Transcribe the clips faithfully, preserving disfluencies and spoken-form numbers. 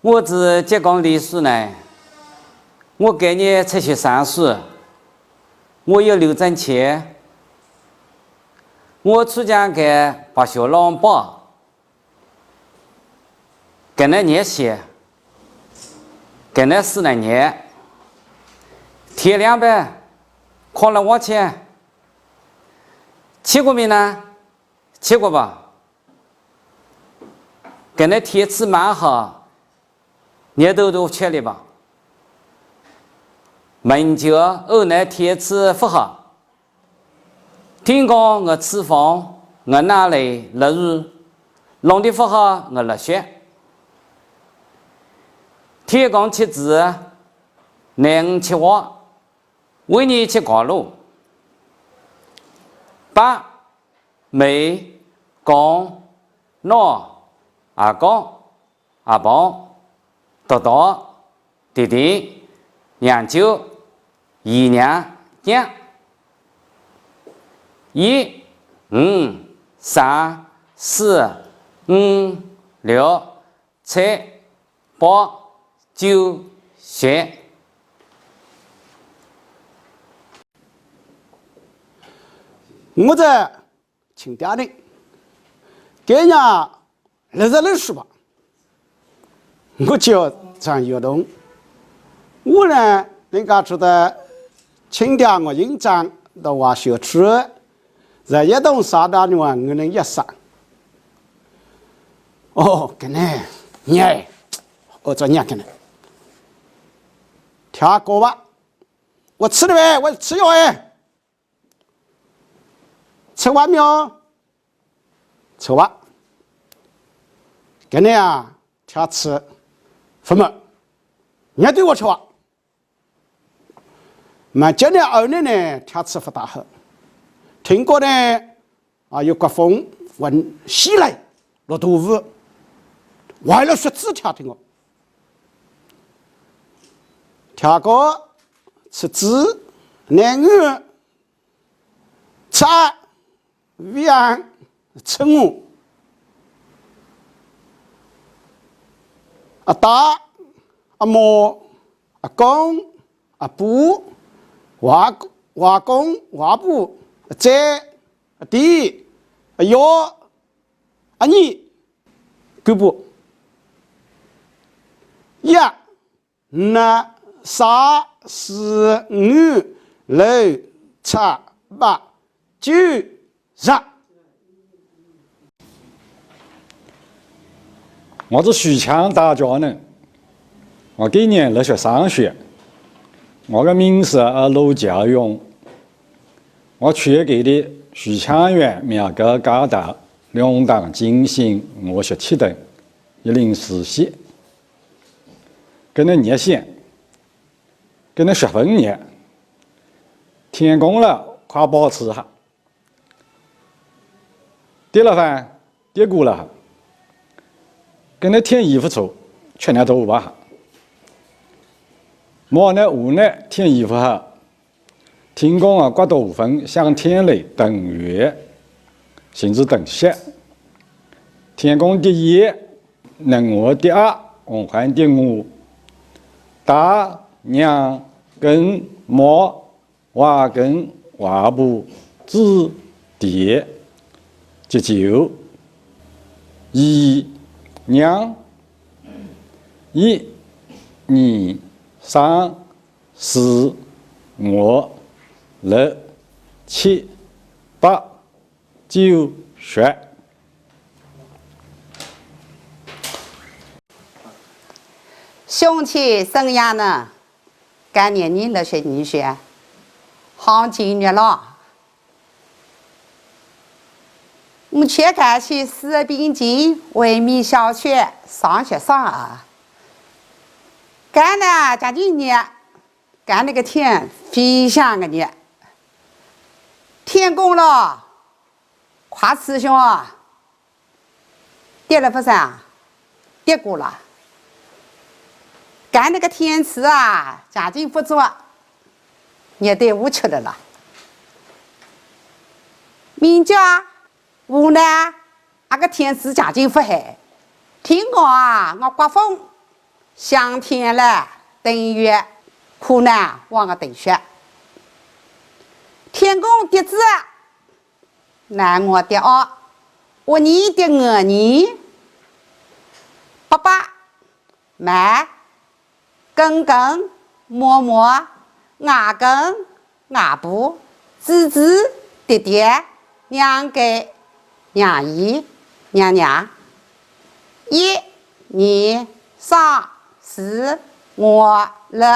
我是结棍里书呢，我给你出去上书，我有六张钱，我出钱给白雪狼包，给那年些，给那四那年，天亮呗，看了我去，去过没呢？去过吧？给那天气蛮好， 热豆豆吃力吧。蛮久后来天气不好，天光我吹风，我拿来落雨，弄得不好我落雪。天光吃子，南五吃瓜，为你吃瓜路。爸、妹、公、孬、阿公、 阿婆、弟弟、弟弟、娘舅、姨娘、娘。一、二、三、四、五、六、七、八、九、十。我在 请假呢，今年六十六岁吧，我就上学堂。我呢，人家住在清朝我印章的话学区，在一栋三大院，我能一上。哦，跟呢，你哎，我做你跟呢，跳过吧，我吃的呗，我吃药哎。 吃完没有？吃完。跟你啊，吃吃，不么，你对我吃完。那今年二年呢，天气不大好。听过呢，啊，有刮风，往西来，落大雨，我还要说字条听我。跳过，吃字，南语， 吃，喂养，吃我。阿爸、阿妈、阿公、阿婆、外外公、外婆、阿姐、阿弟、阿爷、阿二、姑婆。呀， 那三四五六七八九十。我是许昌大家人，我今年六十三岁，我的名字啊罗家勇，我出给的许昌县苗高街道两档金星五十七等一零四室。 跟那热线，跟那十分热，天光了，快保持哈。跌了饭，跌过了哈。跟那添衣服穿，穿那头吧哈。莫那屋内添衣服哈。 天光啊，刮大风，像天雷等雨，甚至等雪。天光跌雨，能我跌啊，红番跌我。大娘跟妈，外跟外婆，子弟，舅舅，姨娘，一、二、三、 四、五、六、七、八、九、十。兄弟，怎样呢？今年你六十二岁，行情热了。 我去看去四平街惠民小学上学生啊，干了将近年，干那个天非常个热。天光了，快吃香啊，跌了不是啊？跌过了。干那个天气啊，将近不足，热得无趣的了。明朝 无奈，啊个天时将近不好，天光啊，我刮风，向天来等月，苦难望个等雪。天公跌子，难我跌袄，我你跌我你。爸爸，妈， 根根、嬷嬷、外根、外婆、姊姊、爹爹、娘家、娘姨、娘娘。一、二、三、四、五、六、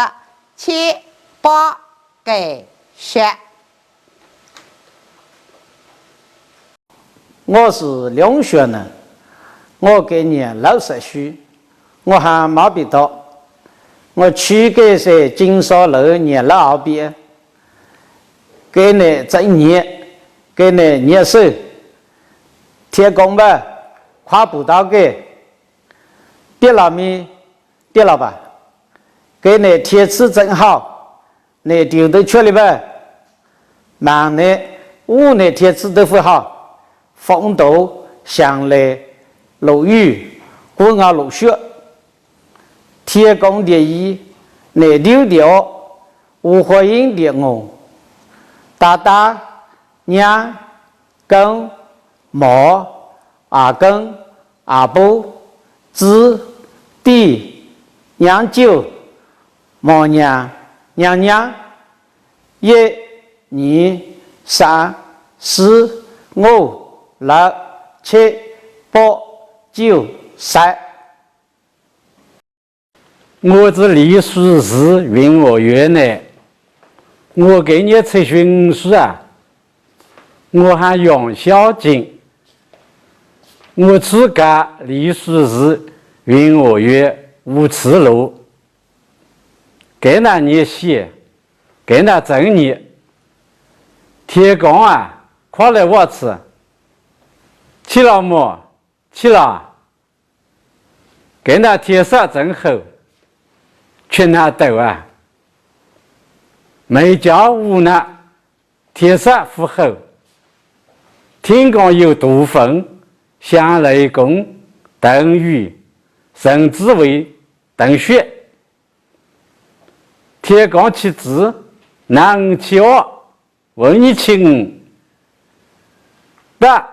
七、八、九、十。 我是梁学呢，我今年六十岁，我喊毛笔头，我七个岁经商楼年老二边，给你这一年，给你热水，天公伯，快补到给，别老米，别老板，给你天气真好。 你丢得去了吧？忙呢，屋内天气都不好，风大，响雷，落雨，滚啊落雪。天公跌雨，你丢掉，无花影跌我。大大，娘， 跟、毛、阿跟、阿布、姊、弟、娘舅、毛娘、娘娘，一、二、三、四、五、六、七、八、九、十。 我是李书士云和月呢，我今年七十五岁啊，我喊杨小金，我住家李书士云和月五次路，该那年歇，该那正月，天公啊，快来我吃，起来么，起来。 跟那天色真好，全那头啊，没叫无那天色不好，天公有大风，响雷公，等雨，甚至会等雪。天公起子，男起二，问你起五，爸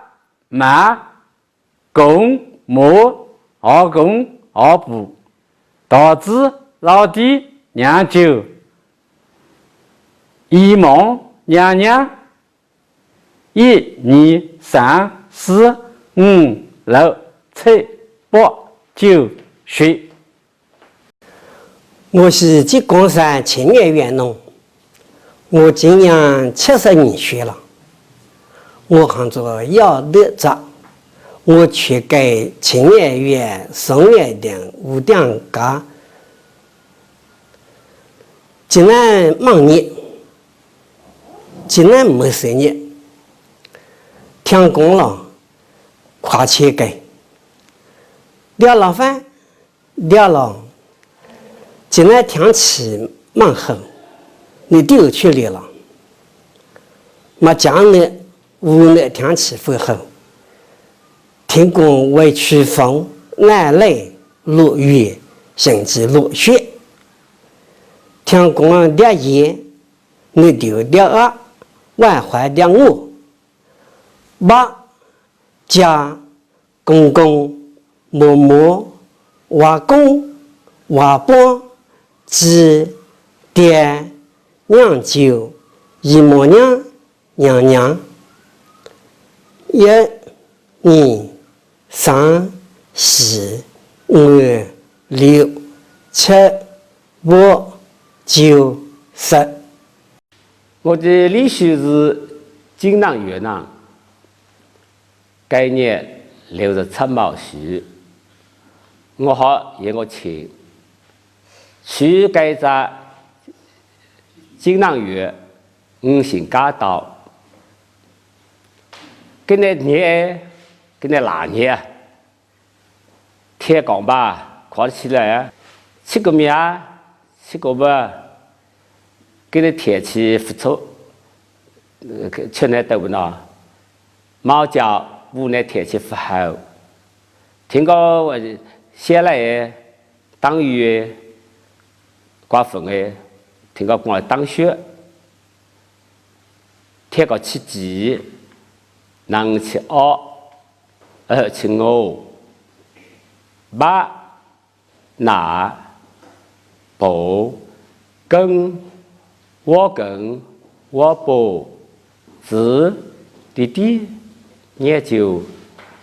妈 公、母、二公、二婆、大姊、老弟、娘舅、姨母、娘娘，一、二、三、四、五、六、七、八、九、十。 我是吉光山青年园农，我今年七十二岁了。我喊做姚德澤，我住该青年园松月亭屋顶家。今年忙热，今年没生意，停工了，快去该。廖老板， 廖老，今年天气蛮好，你都有去了。没讲呢，屋内天气不好，天公会吹风，来来落雨，甚至落雪。天公啊，廖爷，你丢廖啊，外怀廖我，爸，家， 公公、嬷嬷、外公、外婆、姊、爹、娘舅、姨母娘、娘娘。一、二、三、四、五、六、七、八、九、十。我的历史是金南越南。 该年六月初七，我好也我请，去该只金南越五星街道，跟那热，跟那拉热，天光吧，快起来，吃个面，吃个饭，跟那天气不错，呃，吃那都不孬。 没讲屋内天气不好，听讲我下来打雨个，刮风个，听个讲打雪，天个七几，冷七二，二七五，八， 那，不，跟，我跟，我不，子，弟弟，研究，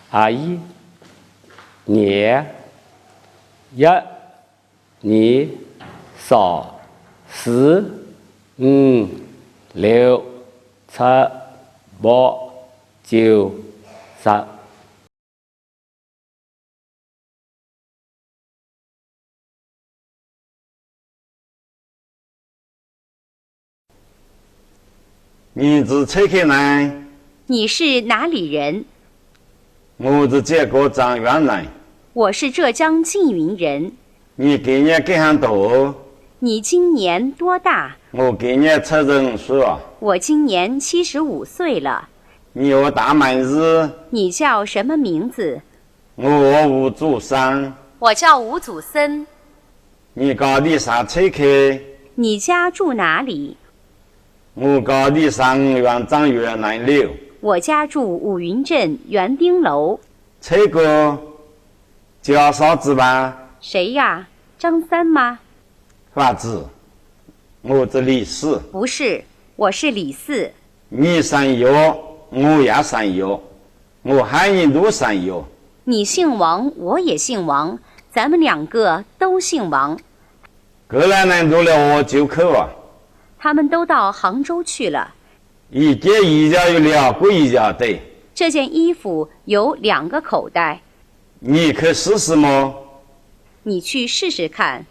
阿姨，年，一，二，三，四，五，六，七，八，九，十。 你是谁人呢？你是哪里人？我是浙江状元人。我是浙江缙云人。 你今年几岁大？你今年多大？我今年七十五岁啊。我今年七十五岁了。你叫啥名字？你叫什么名字？我叫吴祖森。我叫吴祖森。你家里啥地方？你家住哪里？我家里住五原镇园林路。我家住五云镇园丁楼。这个 叫啥子吧？谁呀？张三吗？不是，我是李四。不是，我是李四。你姓杨，我也姓杨，我喊你都姓杨。你姓王，我也姓王，咱们两个都姓王。 搿两人都来杭州去啊。他们都到杭州去了。一件衣裳有两个衣裳袋。这件衣服有两个口袋。你去试试么？你去试试看。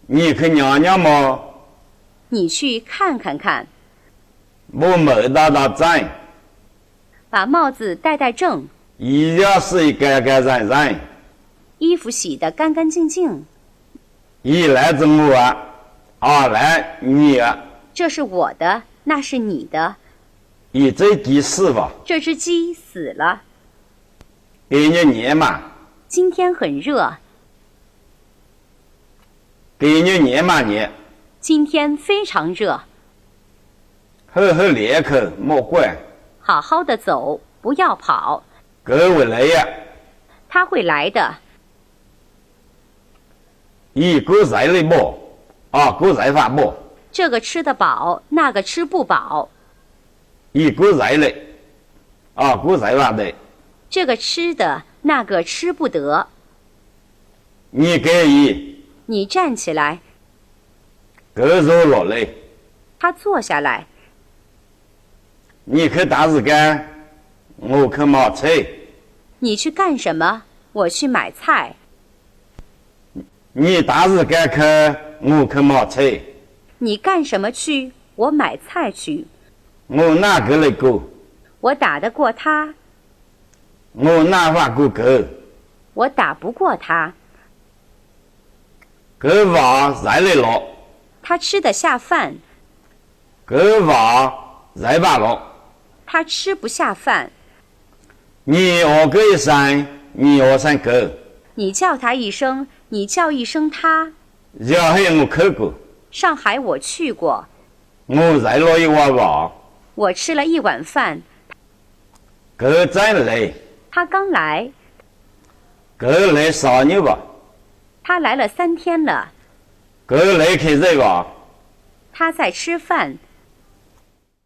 你去量量么？你去看看看。 把帽子戴戴正。把帽子戴戴正。衣裳洗干干净净。衣服洗得干干净净。伊来是我的，阿来你的。这是我的，那是你的。伊只鸡死了。这只鸡死了。今日热吗？今天很热。 今日热吗热？今天非常热。好好来去，莫管。好好地走，不要跑。伊会来个。他会来的。伊个吃得饱，阿个吃得勿饱。这个吃得饱，那个吃不饱。伊个吃得，阿个吃勿得。这个吃得，那个吃不得。 你起立。你站起来。伊坐落来。他坐下来。你去做啥事？我去买菜。你去干什么？我去买菜。你做啥事去？我去买菜。你干什么去？我买菜去。我哪个来过？我打得过他。 我哪勿过伊。我打不过他。伊饭吃得落。他吃得下饭。伊饭吃勿落。他吃不下饭。你叫伊一声，你叫声伊。你叫他一声，你叫一声他。上海我去过。上海我去过。我食了一碗饭。我吃了一碗饭。 伊正来。他刚来。伊来三日了。他来了三天了。伊来吃日饭。他在吃饭。